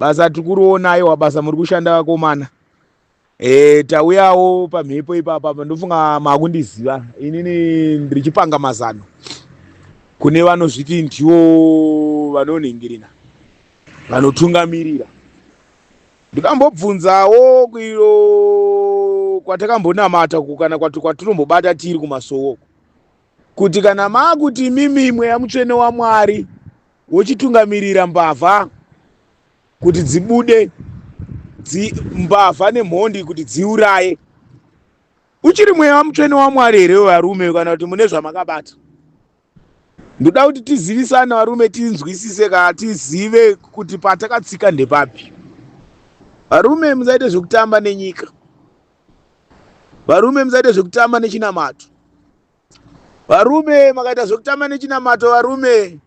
Basa tiri kuriona, aiwa, basa muri kushanda vakomana. Tauyawo pamhepo ipapa, ndofunga makundiziva inini ndiri chipanga mazano kune vanozviti ndivo vanonhingirina, vanotungamirira. Ndikambobvunzawo kuiro kwatakambonamata kana kwatinombobata tiri kumasowo kuti kana maakuti imimi mweya mutsvene waMwari wochitungamirira mbavha kuti dzibude mbavha nemhondi kuti dziuraye, uchiri mweya mutsvene waMwari here varume, kana kuti mune zvamakabata? Ndoda kuti tizivisane varume, tinzwisise kana tizive kuti patakatsika ndepapi. Varume, musaite zvekutamba nenyika. Varume, musaite zvekutamba nechinamato. Varume, makaita zvekutamba nechinamato, varume,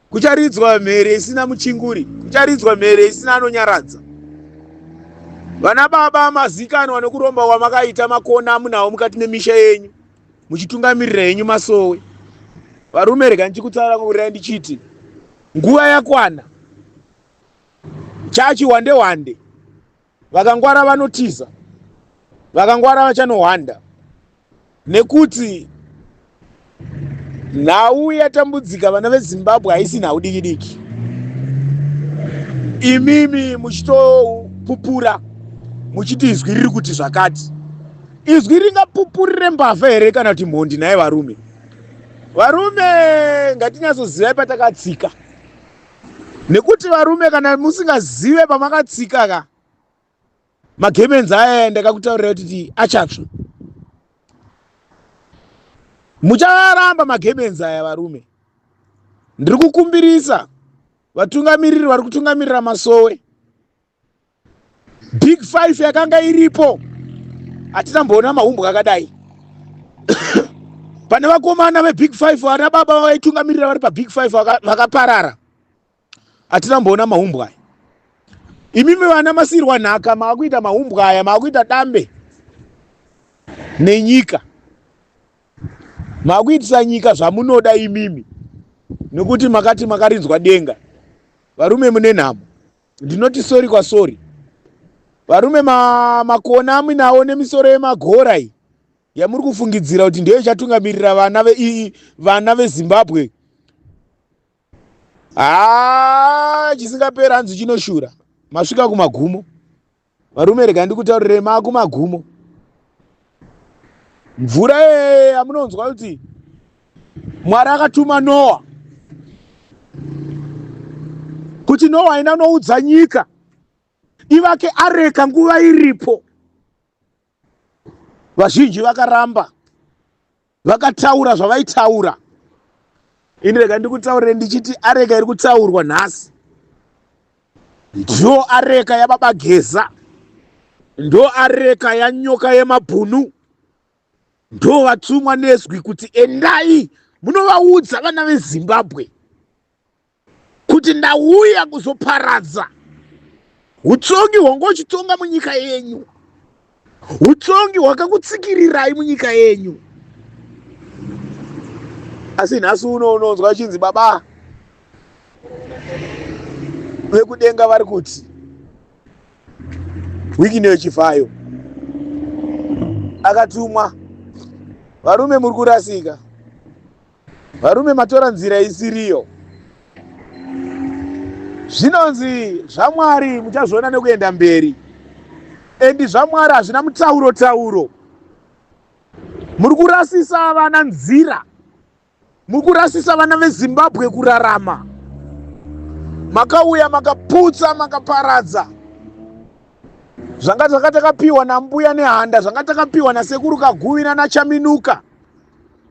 kucharidzwa mhere isina muchinguri, kucharidzwa mhere isina anonyaradza. Vana baba mazikanwa nekuromba kwamakaita, makona amunawo mukati memisha yenyu muchitungamirira henyu masowe. Varume, rega ndichikutsanangurirai ndichiti nguva yakwana, chachi wande wande, vakangwara vanotiza, vakangwara vachanohwanda, nekuti nhau yatambudzika vana veZimbabwe haisi nhau diki diki. Imimi muchitopupura muchiti izwi riri kuti zvakati, izwi ringapupurire mbavha here kana kuti mhondi? Naye varume, varume, ngatinyatsozivai patakatsika, nekuti varume, kana musingazive pamakatsika ka, magemenzi aya ndakakutaurira kuti achatsva, mucharamba magemenzi aya. Varume, ndiri kukumbirisa vatungamiriri vari kutungamirira masowe. Big Five yakanga iripo, hatinamboona mahumbwe akadai. Pane vakomana veBig Five, vana baba vaitungamirira vari paBig Five vakaparara, hatinamboona mahumbwe aya. Imimi vana masirwa nhaka, maakuita mahumbwe aya, maakuita dambe nenyika, maakuitisa nyika zvamunoda imimi nekuti makati makarinzwa denga. Varume, mune nhamo. Ndinoti sorry kwasori, varume. Makona amuinawo nemisoro yemagora iyi yamuri kufungidzira kuti ndiyo ichatungamirira vana veZimbabwe, haa, chisingapera hanzi chinoshura. Masvika kumagumo, varume. Rega ndikutaurire, maakumagumo. Mvura yamunonzwa kuti Mwari akatuma Noa kuti Noa ina noudza nyika ivake areka nguva iripo, vazhinji vakaramba, vakataura zvavaitaura. Ini rega ndikutaurire ndichiti areka iri kutaurwa nhasi ndiyo areka yababa Geza, ndo areka yanyoka yemabhunu, ndo vatumwa nezwi kuti endai munovaudza vana veZimbabwe kuti ndauya kuzoparadza utongi hwanga uchitonga munyika yenyu, utongi hwakakutsikirirai munyika yenyu. Asi nhasi uno unonzwa chinzi baba vekudenga vari kuti Wicknell Chivayo akatumwa. Varume, muri kurasika. Varume, matora nzira isiriyo. Zvinonzi zvaMwari muchazviona nekuenda mberi, and zvaMwari hazvina mutauro tauro. Muri kurasisa vana nzira, muri kurasisa vana veZimbabwe kurarama. Makauya makaputsa, makaparadza zvanga zvanga takapiwa nambuya Nehanda, zvanga takapiwa nasekuru Kaguvi nanaChaminuka,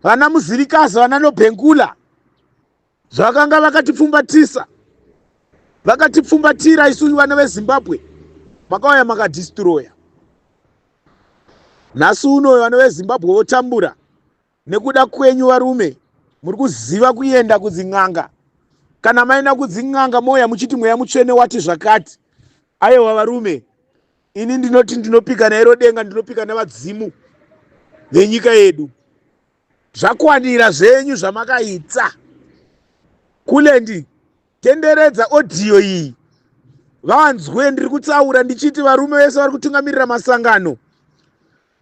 vana Muzilikazi, vana Nobhengula, zvakanga vakatipfumbatisa, vakatipfumbatira isu vana veZimbabwe. Makauya makadhistroya. Nhasi uno vana veZimbabwe votambura nekuda kwenyu. Varume, muri kuziva kuenda kudzin'anga. Kana maenda kudzin'anga, moya muchiti mweya mutsvene wati zvakati. Aiwa varume, ini ndinoti ndinopika nairo denga, ndinopika navadzimu venyika yedu, zvakwanira zvenyu zvamakaita. Kulendi tenderedza audio iyi. Vanzwe ndiri kutaura ndichiti varume vese vari kutungamirira masangano,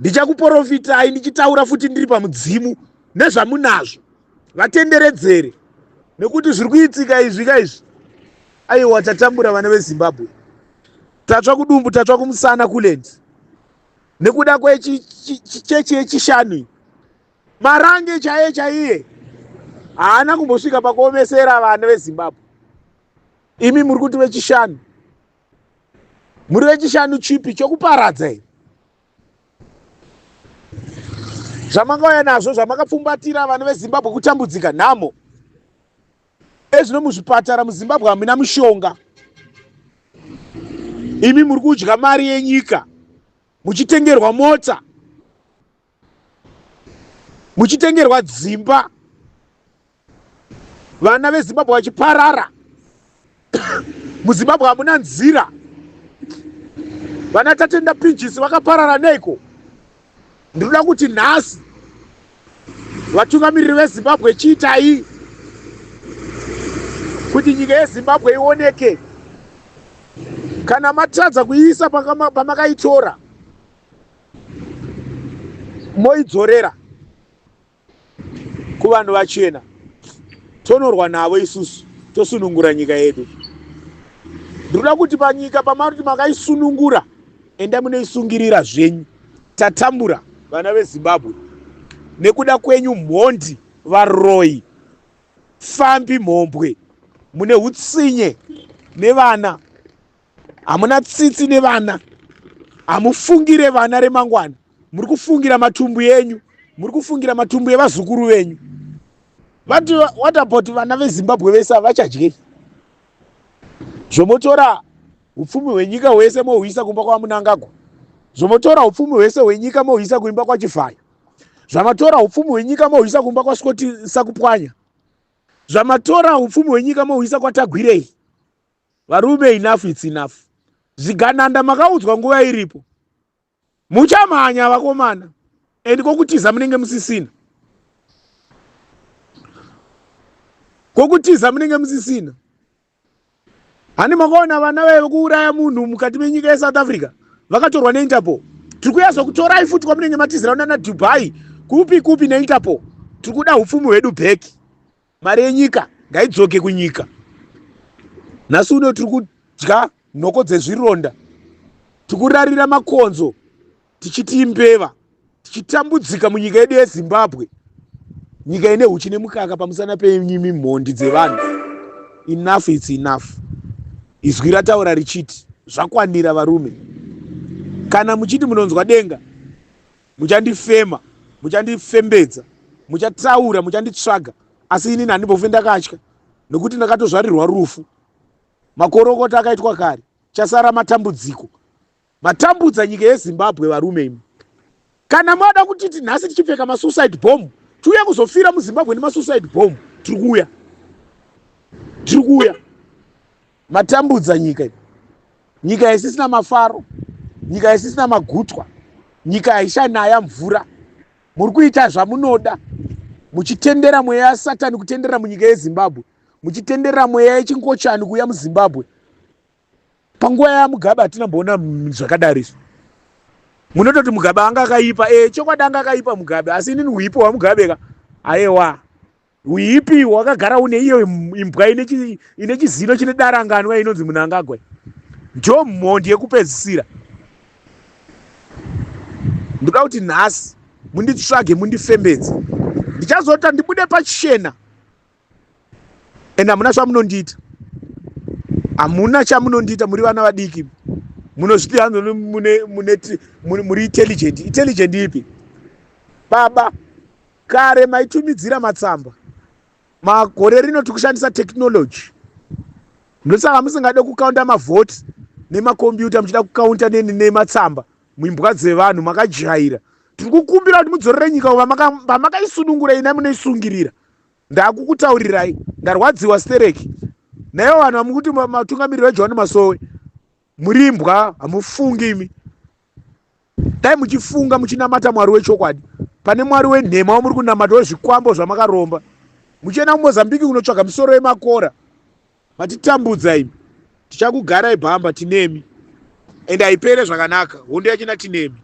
ndichakuporofitai ndichitaura futi ndiri pamudzimu nezvamunazvo. Vatenderedzere nekuti zviri kuitika izvi ka izvi. Aiwa, tatambura vana veZimbabwe, tatsva kudumbu, tatsva kumusana kuland nekuda kwechechi yechishanu iyi. Marange chaiye chaiye haana kumbosvika pakuomesera vana veZimbabwe. Imi muri kuti vechishanu, muri vechishanu chipi chokuparadza here? Zvamakauya nazvo, zvamakapfumbatira vana veZimbabwe kutambudzika, nhamo. Ezvino muzvipatara muZimbabwe hamuna mushonga. Imi muri kudya mari yenyika muchitengerwa mota, muchitengerwa dzimba, vana veZimbabwe vachiparara. MuZimbabwe hamuna nzira. Vana Tatenda Pinjisi vakaparara neiko? Ndinoda kuti nhasi vatungamiriri veZimbabwe, chiitai kuti nyika yeZimbabwe ioneke. Kana matadza kuiisa pamakaitora, moidzorera kuvanhu vachena, tonorwa navo isusu, tosunungura nyika yedu. Ndinoda kuti panyika pamariti makaisunungura, enda munoisungirira zvenyu. Tatambura vana veZimbabwe nekuda kwenyu, mhondi, varoyi, fambi, mhombwe, mune utsinye nevana, hamuna tsitsi nevana, hamufungire vana remangwana, muri kufungira matumbu enyu, muri kufungira matumbu evazukuru venyu. Vati what about vana veZimbabwe vese havachadyei? Zvomotora upfumi hwenyika hwese mohuisa kumba kwaMunangagwa, zvomotora upfumi hwese hwenyika mohuisa kuimba kwaChivhayo, zvamatora upfumi hwenyika mohuisa kumba kwaScott Sakupwanya, zvamatora upfumi hwenyika mohuisa kwaTagwirei. Varume, enough it's enough. Zvigananda makaudzwa nguva iripo, muchamhanya vakomana, and kokutiza munenge musisina, kokutiza munenge musisina. Hani makaona vana vaive kuuraya munhu mukati menyika yeSouth Africa vakatorwa neInterpol? Tiri kuuya zokutorai futi kwamunenge matizira nana Dubai, kupi kupi, neInterpol. Tiri kuda upfumi hwedu back. Mari yenyika ngaidzoke kunyika. Nhasi uno tiri kudya nhoko dzezvironda, tikurarira makonzo tichiti imbeva, tichitambudzika munyika yedu yeZimbabwe, nyika ine huchi nemukaka, pamusana penyimi mhondi dzevanhu. Enough it's enough. Izwi rataura richiti zvakwanira varume. Kana muchiti munonzwa denga, muchandifema, muchandifembedza, muchataura, muchanditsvaga, asi inini handimbofe ndakatya, nekuti ndakatozvarirwa rufu. Makorokota akaitwa kare, chasara matambudziko. Matambudza nyika yeZimbabwe varume imi. Kana mada kutiti nhasi tichipfeka masuicide bomb, tiuye kuzofira muZimbabwe nemasuicide bomb, tiri kuuya, tiri kuuya. Matambudza nyika iyi, nyika isisina mafaro, nyika isisina magutwa, nyika haichanaya mvura. Muri kuita zvamunoda, muchitendera mweya yaSatani kutenderera munyika yeZimbabwe, muchitendera mweya yechingochani kuuya muZimbabwe. Panguva yaMugabe hatina mboona zvakadaro izvi. Munototi Mugabe anga akaipa. E, chokwadi anga akaipa Mugabe, asi inini huipi hwaMugabe ka, ayewa, huipi hwakagara une iyo imbwa ine chizino chine daranganwa inonzi Munangagwa, ndio mhondi yekupedzisira. Ndoda kuti nhasi munditsvage, mundifembedze, ndichazota ndibude pachena, and hamuna zvamunondiita, hamuna chamunondiita. Muri vana vadiki, munozviti hanzi muri intelligent. Intelligent ipi baba? Kare maitumidzira matsamba, makore rino tikushandisa technology. Ndosaka musingade kukaunda mavhoti nemakombiyuta, muchida kukaunta nematsamba. Muimbwa dzevanhu, makajaira. Tiri kukumbira kuti mudzorere nyika pamakaisunungura, ina munoisungirira. Ndakukutaurirai, ndarwadziwa stereki naivo vanhu vamukuti matungamiriri veJohani Masowe. Muri imbwa, hamufungi imi. Dai muchifunga, muchinamata Mwari wechokwadi pane Mwari wenhema wamuri kunamata wezvikwambo zvamakaromba, muchienda kuMozambique kunotsvaga misoro yemakora. Matitambudza imi. Tichakugarai bhamba, tinemi, and haipere zvakanaka hondo yachina, tinemi.